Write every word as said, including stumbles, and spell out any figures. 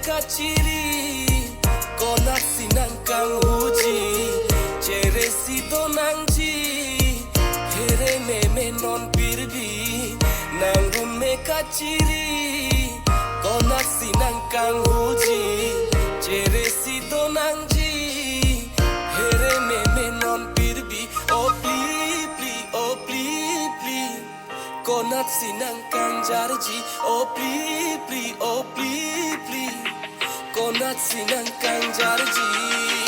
kachiri, konatsi nangkanghuji, cheresi donangji, phere meme non pirbi, nang-un me kachiri, konatsi nangkanghuji, cheresi donangji, phere meme non pirbi, o pli pli, o pli pli. Konatsi nangkangjarji, o pli pli, o pli pli. Konatsi nangkangjarji.